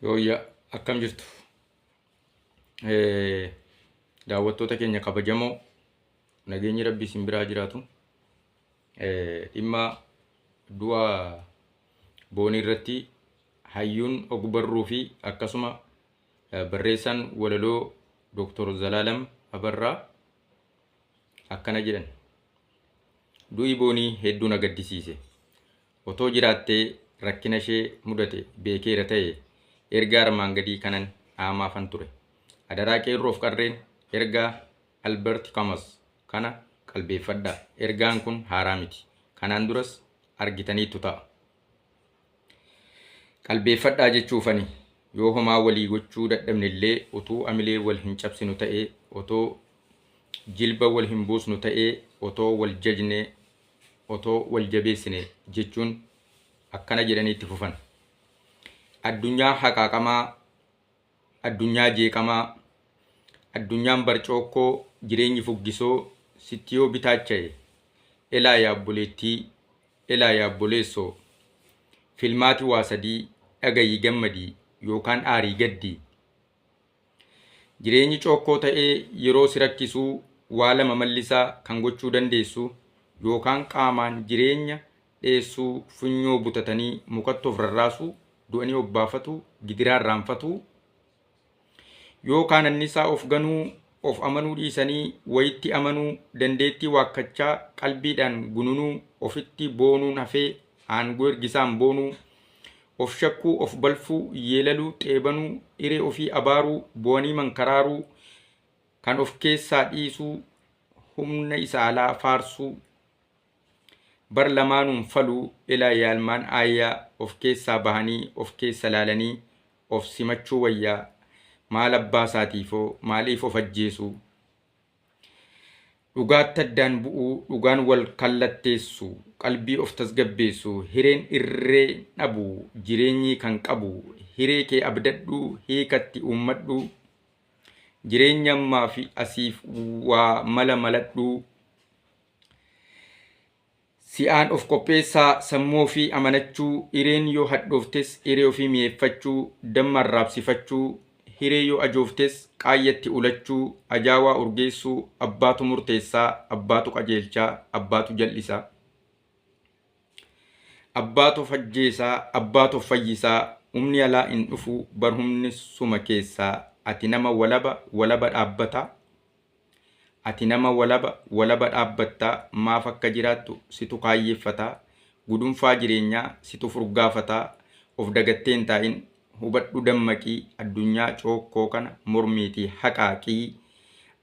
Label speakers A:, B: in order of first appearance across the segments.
A: Yooyyaa akkam jirtu? Daawwattoota keenya kabajamoo nageenyi rabbi isin biraa jiraatu. Dhimma du'a boonii irratti hayyuun ogbarruu fi akkasuma barreessaan walaloo Dooktor Zalaalam Abarraa akkana jedhan. Du'i boonii hedduu na gaddisiise. Otoo jiraattee rakkina ishee mudate beekeera ta'e ergaa armaan gadii kanan dhaamaafan ture. Adaraa qeerroof qarreen ergaa Albert Camus kana qalbeeffadhaa. Ergaan kun haaraa miti. Kanaan duras argitaniittu ta'a. Qalbeeffadhaa jechuufani yoo homaa walii gochuu dadhabnellee utuu amilee wal hin cabsinu ta'ee, otoo jilba wal hin buusnu ta'ee, otoo wal jajnee, otoo wal jabeessine jechuun akkana jedhanii itti fufan. Addunyaa haqaaqamaa, addunyaa jeeqamaa, addunyaan barcookkoo, jireenyi fuggisoo sitti yoo bitaacha'e, elaa yaa obboleettii, elaa yaa obboleessoo, filmaati waa sadii dhagayii gammadii yookaan aarii gaddii. Jireenyi cookkoo ta'ee yeroo si rakkisuu waa lama mallisaa kan gochuu dandeessu yookaan qaamaan jireenya dheessuu funyoo butatanii mukatti of rarraasuu du'anii obbaafatuu gidiraa irraanfatuu yookaan annisaa of ganuu of amanuu dhiisanii wayitti amanuu dandeettii waakkachaa qalbiidhaan gununuu ofitti boonuun hafee aangoo ergisaan boonuu Of shakkuu, of balfuu, yeelaluu, xeebanuu, hiree ofii abaaruu, bo'anii mankaraaruu, kan of keessaa dhiisuu, humna isa alaa faarsuu, bar lamaanuun faluu, elaa yaalmaan aayyaa, of keessaa bahanii, of keessa laalanii, of simachuu wayyaa, maal abbaa isaatiifoo, maaliif of ajjeesuu? Dhugaatti addaan bu'uu, dhugaan wal kallatteessu, qalbii of tasgabbeessu, hireen irree hin dhabu, jireenyii kan qabu, hiree kee abdadhu, hiikatti uummadhu, jireenya ammaa fi asiif waa mala maladhu, Si'aan of qopheessaa, sammuu ofii amanachuu, hireen yoo hadhooftes hiree ofii mi'eeffachuu, damma arraabsifachuu, hiree yoo ajooftes qaayyatti ulachuu, ajaawaa urgeessuu, abbaatu murteessaa, abbaatu qajeelchaa, abbaatu jal'isaa. Abbaatu of ajjeesaa, abbaatu of fayyisaa, humni alaa hin dhufu, bar humni suma keessaa, ati nama walaba, walaba dhaabbataa, Ati nama walaba, walaba dhaabbatta, maaf akka jiraattu situ kaayyeffata, gudunfaa jireenyaa situ furgaafata, of dagattee hin taa'in, hubadhu dammaqii, addunyaa cookkoo kana mormiitii haqaaqii,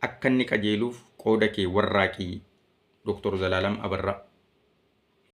A: akka inni qajeeluuf qooda kee warraaqii. Dr. Zalaalam Abarraa.